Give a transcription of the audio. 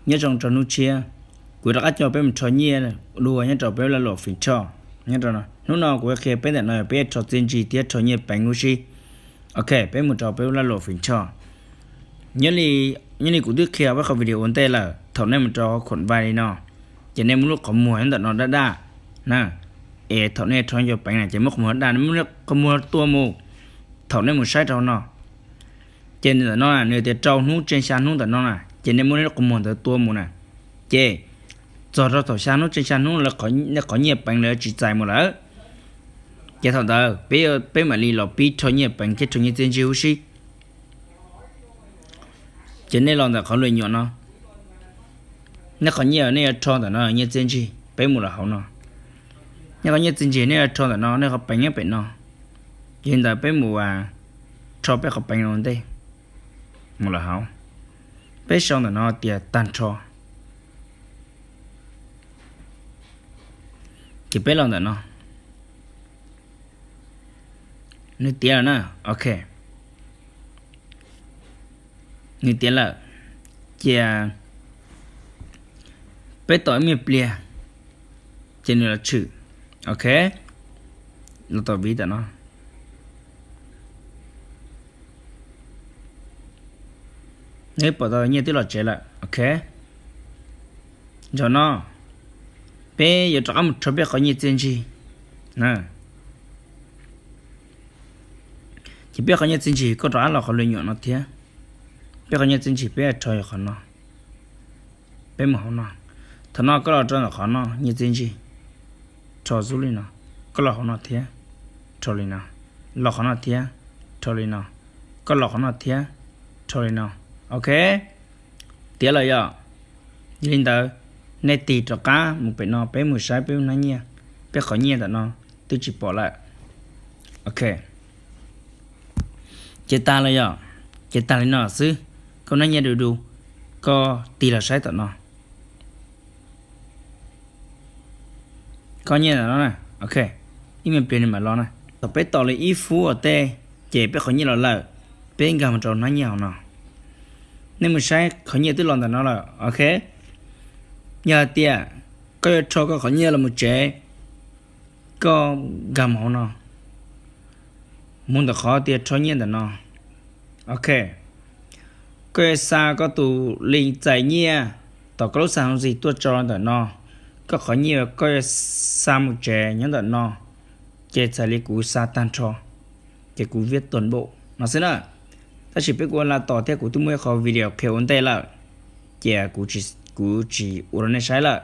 Nyob zoo rau hnub tshiab, kuv rov qab coj peb mus rho nyiaj dua nyob rau peb laj luam Fim Thoj. Hnub no kuv qhia peb ntawm no yog peb rho txiaj ntsig thiab rho nyiaj peev huv si. Ok, peb mus rau peb laj luam Fim Thoj. Nyob li kuv twb qhia peb qhov video ua ntej lawm, thaum nej mus rau khuam vai li no, ces nej muab lub qhov muag nyob ntawm no daj daj na, es thaum nej rho nyiaj peev na ces muab qhov muag daj, nej muab qhov muag tua mus. Thaum nej mus saib rau no, ces ntawm no nws tias rau hnub tseem xya hnub ntawm no na, ces nej muab nej lub qhov muag ntawd tua mus na, ces txog rau thaum xya hnub tseem xya hnub lawv qhov nyiaj peev lawv tsis txais mus lawm. Ces thaum ntawd peb mam li los pib rho nyiaj peev thiab rho nyiaj txiaj ntsig huv si. Ces nej los ntawm qhov lwm nyuam no, nej qhov nyiaj nej yuav rho ntawm no nyiaj txiaj ntsig, peb mus lawm hauv no. Nej qhov nyiaj txiaj ntsig nej yuav rho ntawm no, nej qhov peev nyob pem no. Yog li ntawd peb mus rho peb qhov peev no ua ntej. Mus lawm hauv, peb sau ntawm no tias tag nrho. Ces peb los ntawm no, nws tiav lawm na, ok, nws tiav lawm. Cia peb tos ib me pliag, ces nws los tshwm. Ok, los tos viv tam no. Nej pom tau nyiaj twb los tsev lawm, ok. Zaum no peb yuav rov qab mus rho peb qhov nyiaj txiaj ntsig. Ces peb qhov nyiaj txiaj ntsig koj rov qab los qhov lwm nyuam no thiab. Peb qhov nyiaj txiaj ntsig peb rho qhov no. Peb mus hauv no. Thaum no koj los rau ntawm qhov no nyiaj txiaj ntsig, rho xub li no. Koj los hauv no thiab, rho li no. Los qhov no thiab, rho li no. Koj los qhov no thiab, rho li no. Ok, tiav lawm yom. Yog li ntawd, nej tig rov qab mus pem no peb mus saib peb hnab nyiaj, peb qhov nyiaj ntawm no twb tsis pom lawm. Ok, ces tag lawm yom. Ces tag li no xwb, koj hnab nyiaj du du, koj tig los saib tom no. Koj nyiaj ntawm no na, ok, ib me pliag nws mam los na. Thaum peb tos li ib fub ua tej, ces peb qhov nyiaj los lawm, peb nkag mus rau hnab nyiaj hauv no. Nej mus saib qhov nyiaj twb los ntawm no lawm, ok. Yog hais tias koj yuav rho koj qhov nyiaj los mus tsev, koj nkag mus hauv no, mus ntawm qhov tias rho nyiaj ntawm no, ok. Koj yuav xa koj tus link txais nyiaj tom koj lub xas hoo xis tuaj tso ntawm no. Koj qhov nyiaj koj yuav xa mus tsev nyob ntawm no, ces txhais li kuv xa tag nrho, ces kuv viab tua npaum no xwb na. Tab sis peb kuj ua la tos thiab, kuv twb muaj ib qho video qhia ua ntej lawm, ces kuv tsis ua rau nej saib lawm.